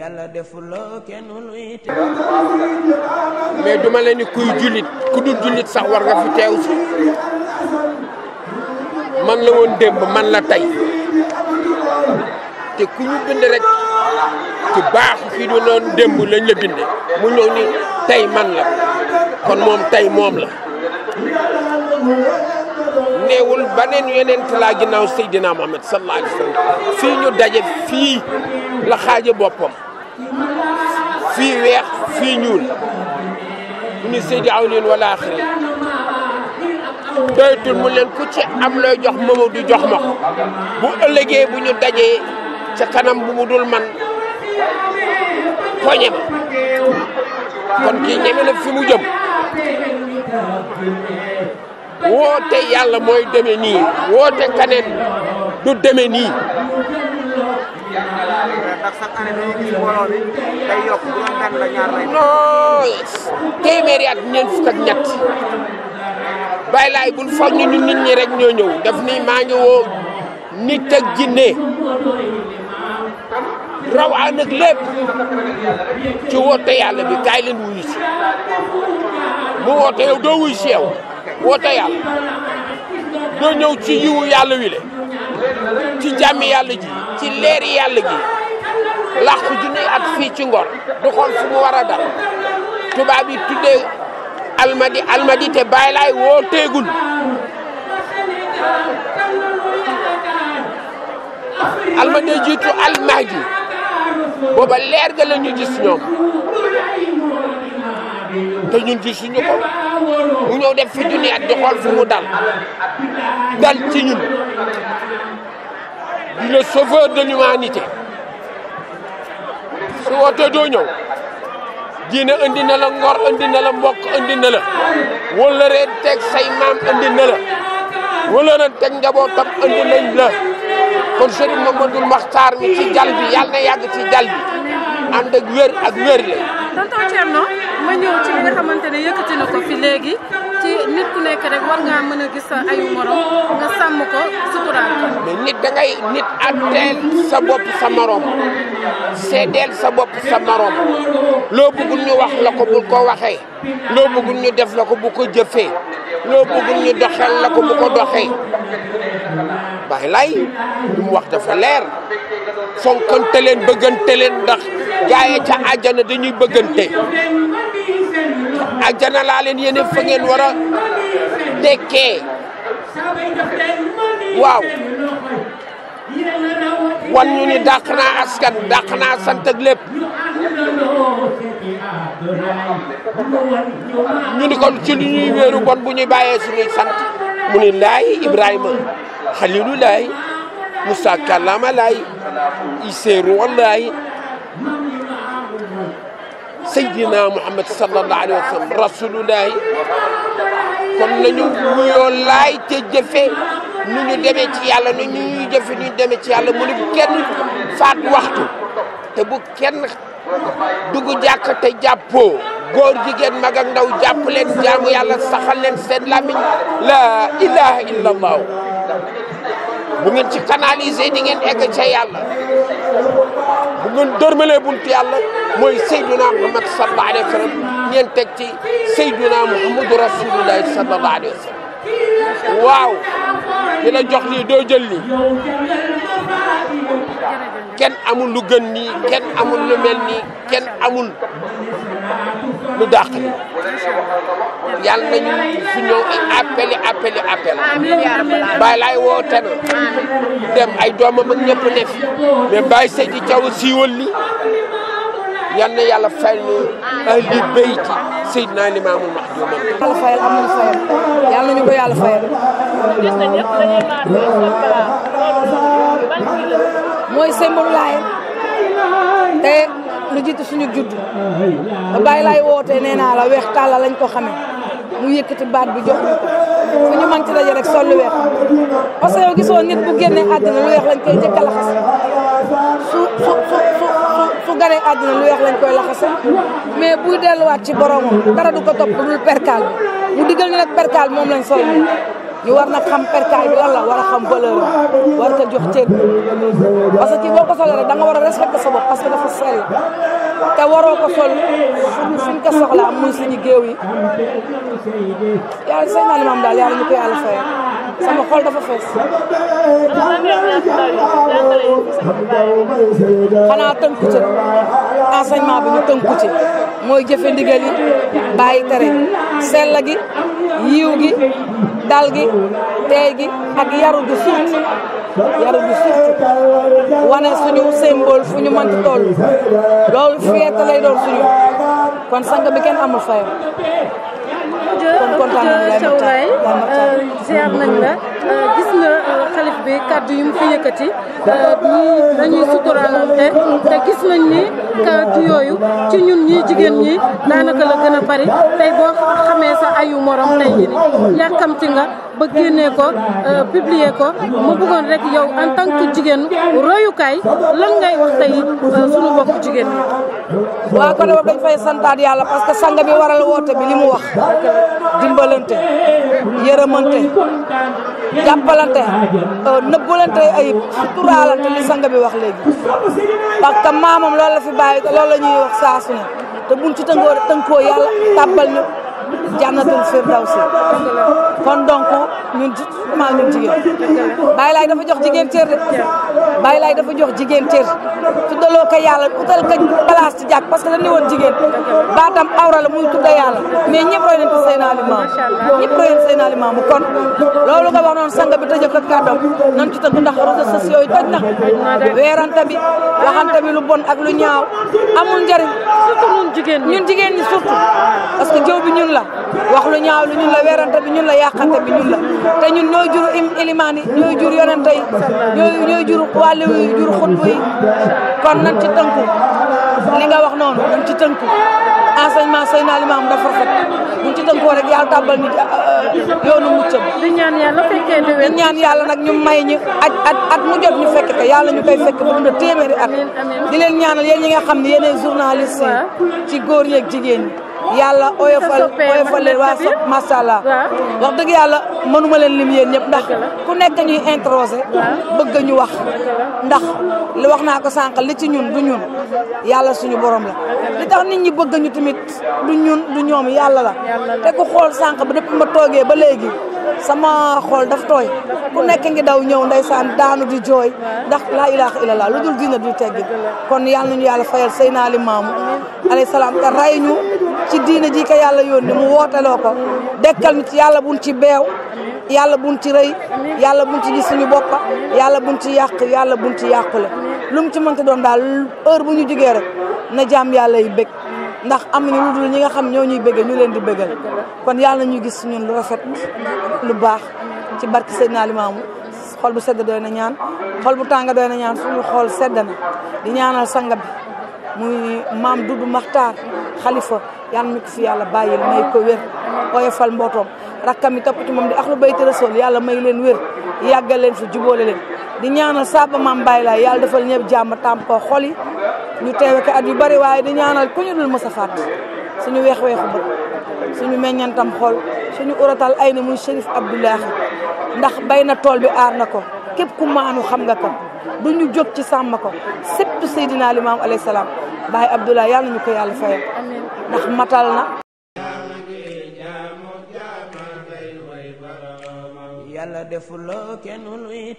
yàlla defuloo kenn luy te mais duma leen ni kuy jullit ku dul jullit sax war nga fi teew si man la woon démb man la tey te ku ñu bind rek ci baax fii du noon démb lañ la binde mu ñëw ni tey man la kon moom tey moom la neewul baneen yonent laa ginnaaw Seydina Muhammad sallallahu alayhi wa sallam fii ñu daje fii la xaaje boppam fii weex fii ñuul mu ni Seydi awlin wala axiri doytul mu leen ku ci am looy jox Mamadou jox ma ko bu ëllëgee bu ñu dajee ca kanam bu mu dul man poñe ma kon kii ñeme na fi mu jëm woote yàlla mooy deme nii woote kaneen du deme nii. ndax chaque année dañuy gis mbooloo bi day yokk bu doon benn la ñaar lay. non téeméeri at ñeent fukk ak ñett bàyyi laay bul foog ñu nit ñi rek ñoo ñëw daf ni maa ngi woo nit ak jinne raw ànd ak lépp ci woote yàlla bi kaay leen wuyu si mu woote yow doo wuyu si yow woote yàlla doo ñëw ci yiwu yàlla wi le ci jàmmi yàlla ji ci leeri yàlla gi làqu junni at fii ci Ngor du xool fu mu war a dal tubaab yi tuddee almadi te bàyyi laay woo teegul almadi jiitu almahdi booba leer ga la ñu gis ñoom te ñun gisuñu ko mu ñëw def fi junni at di xool fu mu dal ci ñun di le sauveur de l'humanité su wootee doo ñëw diine andi na la ngor andi na la mbokk andi na la wala reen teg say maam andi na la wala reen teg njabootam andi nañ la kon Serigne Mamadou Makhtar mi ci jal bi yàlla na yàgg ci jal bi ànd ak wér la. tonton Thierno ma ñëw ci li nga xamante ne yëkkati na ko fi léegi ci nit ku nekk rek war ngaa mën a gis sa ayu morom nga sàmm ko suturaal ko. mais nit da ngay nit atteel sa bopp sa morom seedeel sa bopp sa morom loo bëggul ñu wax la ko bu ko waxee loo bëggul ñu def la ko bu ko jëfee loo bëggul ñu doxal la ko bu ko doxee bàyyi lay lu mu wax dafa leer fonkante leen bëggante leen ndax gaaye ca àjjana dañuy bëggante àjjana laa leen yéene fa ngeen war a tekkee waaw wan ñu ni dàq naa askan dàq naa sant ak lépp ñu ni ko ci li ñuy wéeru bon bu ñuy bàyyee suñuy sant mu ni laay Ibrahima Xalilu laay Moussa Kallama laay Iseeru wallaay Seydina Muhammad sallallahu alayhi wa sallam rasulullahi kon nañu wuyoo laay te jëfe nu ñu demee ci yàlla nu ñuy jëfe nu ñu demee ci yàlla mu ne bu kenn faat waxtu te bu kenn dugg jàkk te jàppoo góor jigéen mag ak ndaw jàpp leen jaamu yàlla saxal leen seen lamiñ la ilaha illa allah bu ngeen ci canaliser di ngeen egg ca yàlla bu ngeen dërmalee buntu yàlla mooy Seydina Muhammad sallallahu alayhi wa sallam ngeen teg ci Seydina Muhammadu rasulullahi sallallahu alayhi wa sallam waaw di la jox lii doo jël lii kenn amul lu gën nii kenn amul lu mel nii kenn amul lu dàq nii yàlla nañu fi ñëw appel Baye laay woote na dem ay doomam ak ñëpp ne fi mais Baye Seydi Thiaw siiwal li yal na yàlla fayal ñu ahli bayti Seydina Limaamu Mahdi yàlla fayal am nañu fayal yàlla nañu ko yàlla fayal. gis nañ ñëpp dañuy mooy symbole laay te lu jiitu suñu judd ba Baye laay wootee nee naa la weex tàlla lañ ko xamee mu yëkkati baat bi jox ñu ko fu ñu mën ci daje rek sol lu weex parce que yow gisoo nit bu génnee àddina lu weex lañ koy njëkk a laxas su ganee àddina lu weex lañ koy laxase mais buy delluwaat ci boromam dara du ko topp lu perkaal bi mu digal ñu nag perkaal moom lañ sol ñu war nag xam perkaay bi lan la war a xam valeur war ko jox cër parce que kii boo ko solee rek da nga war a respecter sa bopp parce que dafa sell te waroo ko sol fuñ ko soxlaa muy suñu géew yi yàlla sëñ Aliou Maam daal yàlla ñu ko yàlla fayal sama xol dafa fees. xanaa tënku ci enseignement bi ñu tënku ci mooy jëfe ndigal yi bàyyi tere sell gi yiw gi dal gi teey gi ak yaru gi surtout wane suñu symbole fu ñu mënti toll loolu fierté lay doon suñu kon sang bi kenn amul fayam. kon kontaan nañu lay ziar nañ la gis nga xalif bi kàddu yu mu fi yëkkati dañuy suturaalante te gis nañ ni kàddu yooyu ci ñun ñii jigéen ñi daanaka la gën a bari tey boo xamee sa ayu morom tey jii yàkkamti nga ba génnee ko publier ko mu bëggoon rek yow en tant que jigéen royukaay lan ngay wax tey sunu mbokk jigéen ñi. waaw kon dañ fay santaat yàlla parce que sang bi waral woote bi li mu wax dimbalante yërëmante jàppalante nëbbulante ayib suturaalante li sang bi wax léegi parce que maamam loolu la fi bàyyi te loolu la ñuy wax saa su ne te buñ ci tënkoo yàlla tàbbal ñu jannatul firdawsi kon donc ñun jigéen Baye Laye dafa jox jigéen cër de Baye Laye dafa jox jigéen cër tuddaloo ko yàlla utal ko place ci jàkk parce que dañ ne woon jigéen baatam awra la muy tudda yàlla mais ñëpp roy nañ ci Seydina Limaamu ñëpp roy nañ Seydina Limaamu kon loolu nga wax noonu sang bi tëjee ko kàddoom nañ ci tënk ndax réseaux sociaux yi toj na weerante bi waxante bi lu bon ak lu ñaaw amul njëriñ surtout ñun jigéen ñi surtout parce que jëw bi ñun la wax lu ñaaw lu ñun la weerante bi ñun la yàqante bi ñun la te ñun ñooy jur ilimaan yi ñooy jur yonente yi ñooy jur wàllu yi jur xutbu yi kon nañ ci tënku li nga wax noonu nañ ci tënku enseignement Seydina Limaamu dafa rafet buñ ci tënkoo rek yàlla tàbbal ñu yoonu muccam di ñaan yàlla fekkee déwén di ñaan yàlla nag ñu may ñu at mu jot ñu fekk ko yàlla ñu koy fekk ba dund téeméeri at di leen ñaanal yéen ñi nga xam ne yéenay journaliste yi ci góor yeeg jigéen ñi yàlla oyofal leen waa so macha allah wax dëgg yàlla mënuma leen lim yéen ñëpp ndax ku nekk ñuy introsé bëgg ñu wax ndax li wax naa ko sànq li ci ñun du ñun yàlla suñu borom la li tax nit ñi bëgg ñu tamit du ñun du ñoom yàlla la te ku xool sànq ba depuis ma toogee ba léegi sama xol daf tooy ku nekk ngi daw ñëw ndeysaan daanu di jooy ndax laa ilaaha illallah lu dul diina du teggi kon yàlla nañu yàlla fayal Seydina Limaamu alayhi salaam te ray ñu ci diina ji ka yàlla yónni mu wooteloo ko dekkal ñu ci yàlla buñ ci beew yàlla buñ ci rëy yàlla buñ ci gis suñu boppa yàlla buñ ci yàq yàlla buñ ci yàqule lu mu ci mënti doon daal heure bu ñu jugee rek na jaam yàlla yi bég ndax amuñu lu dul ñi nga xam ñoo ñuy béggee ñu leen di béggal kon yàlla na ñuy gis ñun lu rafet lu baax ci barke Seydina Limaamu xol bu sedd doy na ñaan xol bu tàng doy na ñaan suñu xol sedd na di ñaanal sanga bi muy maam Dudu Maxtaar xalifa yàlla ñu ko fi yàlla bàyyil may ko wér oyofal mbootoom rakkam yi topp ci moom di axlu bayti rasul yàlla may leen wér yàggal leen fi jubóole leen di ñaanal saaba maam Baye Laye yàlla defal ñëpp jàmm tàmpo xol yi ñu teewe ko at yu bari waaye di ñaanal ku ñu dul mës a fàtt suñu weex-weexu bët suñu meññantam xol suñu uratal ay na muy Chérif Abdoulahi ndax bay na tool bi aar na ko képp ku maanu xam nga ko du ñu jóg ci sàmm ko sëpp Seydina Limaamu alayhi salaam Baye Abdoulaye yàlla ñu ko yàlla fayal ndax matal na yàlla defuloo kenn luy